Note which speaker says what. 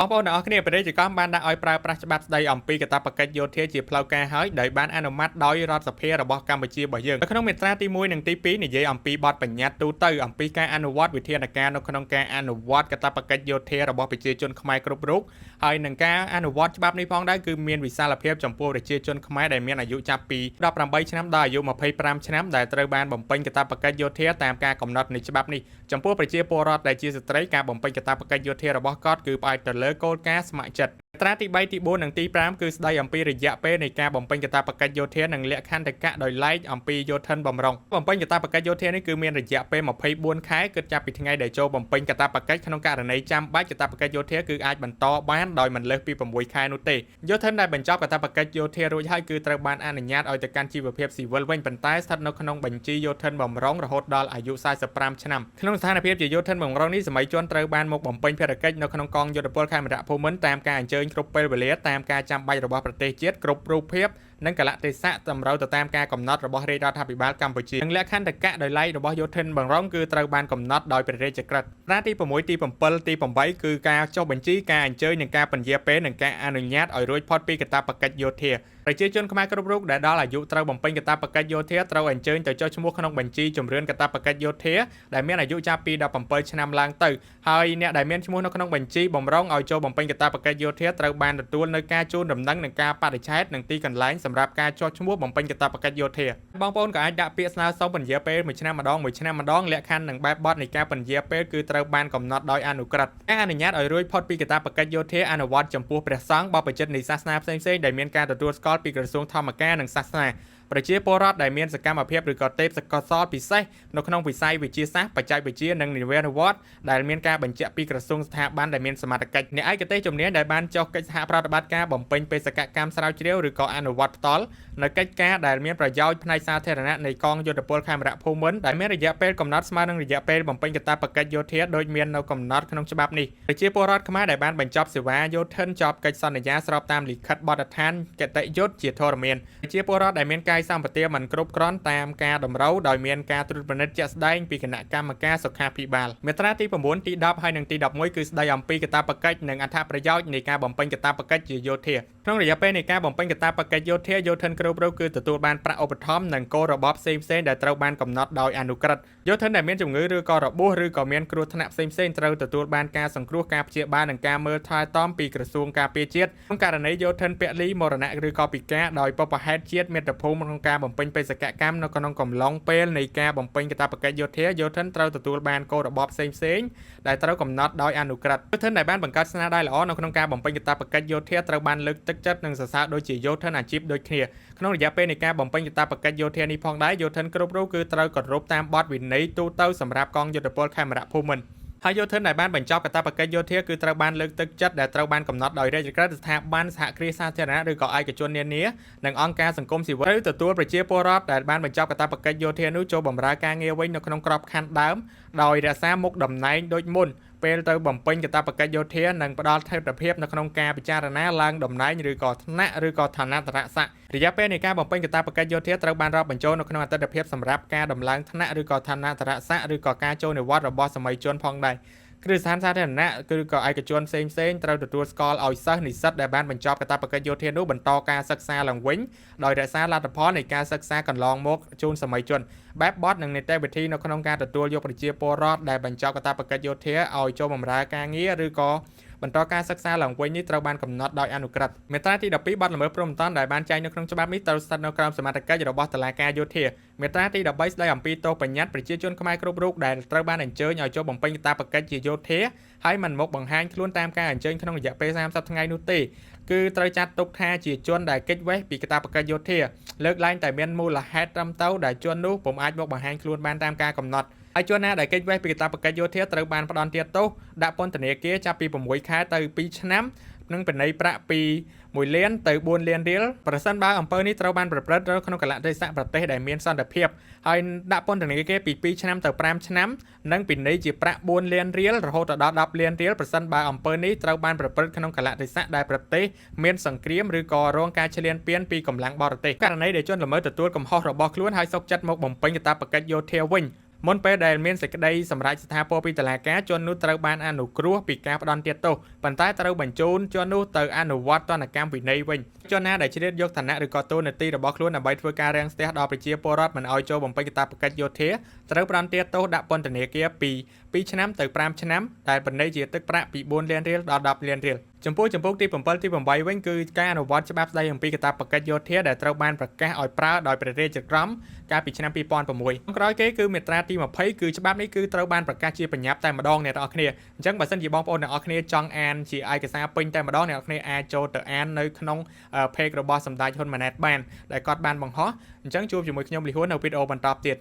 Speaker 1: បងប្អូនទាំងអស់គ្នាព្រះរាជកម្មបានដាក់ឲ្យប្រើប្រាស់ច្បាប់ស្តីអំពីកាតព្វកិច្ចយោធាជាផ្លូវការហើយដោយបានអនុម័តដោយរដ្ឋសភារបស់កម្ពុជារបស់យើងនៅក្នុងមាត្រាទី1និងទី2និយាយអំពីបទបញ្ញត្តិទូទៅអំពីការអនុវត្តវិធានការនៅក្នុងការអនុវត្តកាតព្វកិច្ចយោធារបស់ប្រជាជនខ្មែរគ្រប់រូបហើយនឹងការអនុវត្តច្បាប់នេះផងដែរគឺមានវិសាលភាពចំពោះប្រជាជនខ្មែរដែលមានអាយុចាប់ពី18ឆ្នាំដល់អាយុ25ឆ្នាំដែលត្រូវបានបំពេញកាតព្វកិច្ចយោធាតាមការកំណត់នៃច្បាប់នេះចំពោះប្រជាពលរដ្ឋដែលជាស្ត្រីការបំពេញកាតព្វកិច្ចយោធារបស់គាត់គឺផ្អែកទៅលើគោលការណ៍ស្ម័គ្រចិត្តមាត្រាទី3ទី4និងទី5គឺស្ដីអំពីរយៈពេលនៃការបំពេញកាតព្វកិច្ចយោធានិងលក្ខន្តិកៈដោយឡែកអំពីយោធិនបំរុងបំពេញកាតព្វកិច្ចយោធានេះគឺមានរយៈពេល24ខែគិតចាប់ពីថ្ងៃដែលចូលបំពេញកាតព្វកិច្ចក្នុងករណីចាំបាច់កាតព្វកិច្ចយោធាគឺអាចបន្តបានដោយមិនលើសពី6ខែនោះទេយោធិនដែលបញ្ចប់កាតព្វកិច្ចយោធារួចហើយគឺត្រូវបានអនុញ្ញាតឲ្យទៅកាន់ជីវភាពស៊ីវិលវិញប៉ុន្តែស្ថិតនៅក្នុងបញ្ជីយោធិនបំរុងរហូតដល់អាយុ45ឆ្នាំក្នុងស្ថានភាពជាយោធិនបំរុងនេះសមីជនត្រូវបានមកបំពេញភារកិច្ចនៅក្នុងកងយោធពលខេមរៈភូមិន្ទតាមការអញ្ជើញគ្រប់ពេលវេលាតាមការចាំបាច់របស់ប្រទេសជាតិគ្រប់រូបភាពនិងកលៈទេសៈតម្រូវទៅតាមការកំណត់របស់រាជរដ្ឋាភិបាលកម្ពុជានិងលក្ខន្តិកៈដោយឡែករបស់យោធិនបំរុងគឺត្រូវបានកំណត់ដោយព្រះរាជក្រឹត្យត្រាទី6ទី7ទី8គឺការចុះបញ្ជីការអញ្ជើញនិងការពន្យាពេលនិងការអនុញ្ញាតឲ្យរួចផុតពីកាតព្វកិច្ចយោធាប្រជាជនខ្មែរគ្រប់រូបដែលដល់អាយុត្រូវបំពេញកាតព្វកិច្ចយោធាត្រូវអញ្ជើញទៅចុះឈ្មោះក្នុងបញ្ជីជំរឿនកាតព្វកិច្ចយោធាដែលមានអាយុចាប់ពី17ឆ្នាំឡើងទៅហើយអ្នកដែលមានឈ្មោះនៅក្នុងបញ្ជីបំរុងឲ្យចូលបំពេញកាតព្វកិច្ចយោធាត្រូវបានទទួលនៅការជូនដំណឹងនិងការបរិច្ឆេទនិងទីកន្លែងសម្រាប់ការចុះឈ្មោះបំពេញកាតព្វកិច្ចយោធាបងប្អូនក៏អាចដាក់ពាក្យស្នើសុំពន្យាពេលមួយឆ្នាំម្ដងមួយឆ្នាំម្ដងលក្ខខណ្ឌនិងបែបបទនៃការពន្យាពេលគឺត្រូវបានកំណត់ដោយអនុក្រឹត្យការអនុញ្ញាតឲ្យរួចផុតពីកាតព្វកិច្ចយោធាអនុវត្តចំពោះព្រះសង្ឃបព្វជិតនៃសាសនាផ្សេងៗដែលមានការទទួលស្គាល់ពីក្រសួងធម្មការនិងសាសនាប្រជាពលរដ្ឋដែលមានសកម្មភាពឬក៏ទេពកោសល្យពិសេសនៅក្នុងវិស័យវិទ្យាសាស្ត្របច្ចេកវិទ្យានិងនិវេនវត្តន៍ដែលមានការបញ្ជាក់ពីក្រសួងស្ថាប័នដែលមានសមត្ថកិច្ចអ្នកឯកទេសជំនាញដែលបានចុះកិច្ចសហប្រតិបត្តិការបំពេញបេសកកម្មស្រាវជ្រាវឬក៏អនុវត្តផ្ទាល់នៅកិច្ចការដែលមានប្រយោជន៍ផ្នែកសាធារណៈនៃកងយោធពលខេមរៈភូមិន្ទដែលមានរយៈពេលកំណត់ស្មើនឹងរយៈពេលបំពេញកាតព្វកិច្ចយោធាដូចមាននៅកំណត់ក្នុងច្បាប់នេះប្រជាពលរដ្ឋខ្មែរដែលបានបញ្ចប់សេវាយោធិនចប់កិច្ចសន្យាស្របតាមលិខិតបទដ្ឋានគតិយុត្តជាធរមានប្រជាពលរដ្ឋដែលមានកាយសម្បទាមិនគ្រប់គ្រាន់តាមការតម្រូវដោយមានការត្រួតពិនិត្យជាក់ស្ដែងពីគណៈកម្មការសុខាភិបាលមាត្រាទី9ទី10ហើយនិងទី11គឺស្ដីអំពីកាតព្វកិច្ចនិងអត្ថប្រយោជន៍នៃការបំពេញកាតព្វកិច្ចជាយោធាក្នុងរយៈពេលនៃការបំពេញកាតព្វកិច្ចយោធាយោធិនគ្រប់រូបគឺទទួលបានប្រាក់ឧបត្ថម្ភនិងគោលរបបផ្សេងៗដែលត្រូវបានកំណត់ដោយអនុក្រឹត្យយោធិនដែលមានជំងឺឬក៏របួសឬក៏មានគ្រោះថ្នាក់ផ្សេងៗត្រូវទទួលបានការសង្គ្រោះការព្យាបាលនិងការមើលថែទាំពីក្រសួងការពារជាតិក្នុងករណីយោធិនពលីមរណៈឬក៏ពិការដោយបុព្វហេតុជាតិមាតុភូមិក្នុងការបំពេញបេសកកម្មនៅក្នុងកំឡុងពេលនៃការបំពេញកាតព្វកិច្ចយោធាយោធិនត្រូវទទួលបានគោលរបបផ្សេងៗដែលត្រូវកំណត់ដោយអនុក្រឹត្យយោធិនដែលបានបង្កើតស្នាដៃល្អនៅក្នុងការបំពេញកាតព្វកិច្ចយោធាត្រូវបានលើកទឹកចិត្តនិងសរសើរដូចជាយោធិនអាជីពដូចគ្នាក្នុងរយៈពេលនៃការបំពេញកាតព្វកិច្ចយោធានេះផងដែរយោធិនគ្រប់រូបគឺត្រូវគោរពតាមបទវិន័យទូទៅសម្រាប់កងយោធពលខេមរៈភូមិន្ទហើយយោធិនដែលបានបញ្ចប់កាតព្វកិច្ចយោធាគឺត្រូវបានលើកទឹកចិត្តដែលត្រូវបានកំណត់ដោយរាជក្រឹត្យស្ថាប័នសហគ្រាសសាធារណៈឬក៏ឯកជននានានិងអង្គការសង្គមស៊ីវិលត្រូវទទួលប្រជាពលរដ្ឋដែលបានបញ្ចប់កាតព្វកិច្ចយោធានោះចូលបម្រើការងារវិញនៅក្នុងក្របខ័ណ្ឌដើមដោយរក្សាមុខតំណែងដូចមុនពេលទៅបំពេញកាតព្វកិច្ចយោធានិងផ្ដល់ថេរភាពនៅក្នុងការពិចារណាឡើងតំណែងឬក៏ថ្នាក់ឬក៏ឋានន្តរសក្តិរយៈពេលនៃការបំពេញកាតព្វកិច្ចយោធាត្រូវបានរាប់បញ្ចូលនៅក្នុងអតីតភាពសម្រាប់ការដំឡើងថ្នាក់ឬក៏ឋានន្តរសក្តិឬក៏ការចូលនិវត្តន៍របស់សមីជនផងដែរគ្រឹះស្ថានសាធារណៈគឺក៏ឯកជនផ្សេងផ្សេងត្រូវទទួលស្គាល់ឲ្យសិស្សនិស្សិតដែលបានបញ្ចប់កាតព្វកិច្ចយោធានោះបន្តការសិក្សាឡើងវិញដោយរក្សាលទ្ធផលនៃការសិក្សាកន្លងមកជូនសមីជនបែបបទនិងនីតិវិធីនៅក្នុងការទទួលយកប្រជាពលរដ្ឋដែលបញ្ចប់កាតព្វកិច្ចយោធាឲ្យចូលបម្រើការងារឬក៏បន្តការសិក្សាឡើងវិញនេះត្រូវបានកំណត់ដោយអនុក្រឹត្យមាត្រាទី12បទល្មើសព្រហ្មទណ្ឌដែលបានចែងនៅក្នុងច្បាប់នេះត្រូវស្ថិតនៅក្រោមសមត្ថកិច្ចរបស់តុលាការយោធាមាត្រាទី13ស្ដីអំពីទោសបញ្ញត្តិប្រជាជនខ្មែរគ្រប់រូបដែលត្រូវបានអញ្ជើញឲ្យចូលបំពេញកាតព្វកិច្ចជាយោធាហើយមិនមកបង្ហាញខ្លួនតាមការអញ្ជើញក្នុងរយៈពេល30ថ្ងៃនោះទេគឺត្រូវចាត់ទុកថាជាជនដែលគេចវេះពីកាតព្វកិច្ចយោធាលើកលែងតែមានមូលហេតុត្រឹមត្រូវដែលជននោះពុំអាចមកបង្ហាញខ្លួនបានតាមការកំណត់ហើយជនណាដែលគេចវេះពីកាតព្វកិច្ចយោធាត្រូវបានផ្តន្ទាទោសដាក់ពន្ធនាគារចាប់ពី6ខែទៅ2ឆ្នាំនិងពិន័យប្រាក់ពី1លានទៅ4លានរៀលប្រសិនបើអំពើនេះត្រូវបានប្រព្រឹត្តនៅក្នុងកលៈទេសៈប្រទេសដែលមានសន្តិភាពហើយដាក់ពន្ធនាគារពី2ឆ្នាំទៅ5ឆ្នាំនិងពិន័យជាប្រាក់4លានរៀលរហូតដល់10លានរៀលប្រសិនបើអំពើនេះត្រូវបានប្រព្រឹត្តក្នុងកលៈទេសៈដែលប្រទេសមានសង្គ្រាមឬក៏រងការឈ្លានពានពីកម្លាំងបរទេសករណីដែលជនល្មើសទទួលកំហុសរបស់ខ្លួនហើយសុកចិត្តមកបំពេញកាតព្វកិច្ចយោធាវិញ មុនពេលដែលមានសេចក្តីសម្រេចស្ថាពរពីតុលាការជននោះត្រូវបានអនុគ្រោះពីការផ្ដន្ទាទោសប៉ុន្តែត្រូវបញ្ជូនជននោះទៅអនុវត្តទណ្ឌកម្មវិន័យវិញជនណាដែលជ្រៀតយកឋានៈឬក៏តួនាទីរបស់ខ្លួនដើម្បីធ្វើការរាំងស្ទះដល់ប្រជាពលរដ្ឋមិនឲ្យចូលបំពេញកាតព្វកិច្ចយោធាត្រូវផ្ដន្ទាទោសដាក់ពន្ធនាគារពី2ឆ្នាំទៅ5ឆ្នាំដែលបណ្ដេជាទឹកប្រាក់ពី4លានរៀលដល់10លានរៀលចំពោះចំពោះទី7ទី8វិញគឺការអនុវត្តច្បាប់ស្តីអំពីកាតព្វកិច្ចយោធាដែលត្រូវបានប្រកាសឲ្យប្រើដោយព្រះរាជក្រមកាលពីឆ្នាំ2006ក្រោយគេគឺមាត្រាទី20គឺច្បាប់នេះគឺត្រូវបានប្រកាសជាបញ្ញត្តិតែម្ដងអ្នកទាំងអស់គ្នាអញ្ចឹងបើសិនជាបងប្អូនទាំងអស់គ្នាចង់អានជាឯកសារពេញតែម្ដងអ្នកទាំងអស់គ្នាអាចចូលទៅអាននៅក្នុង page របស់សម្ដេចហ៊ុនម៉ាណែតបានដែលគាត់បានបង្ហោះអញ្ចឹងជួបជាមួយខ្ញុំលីហួននៅវីដេអូបន្តទៀត។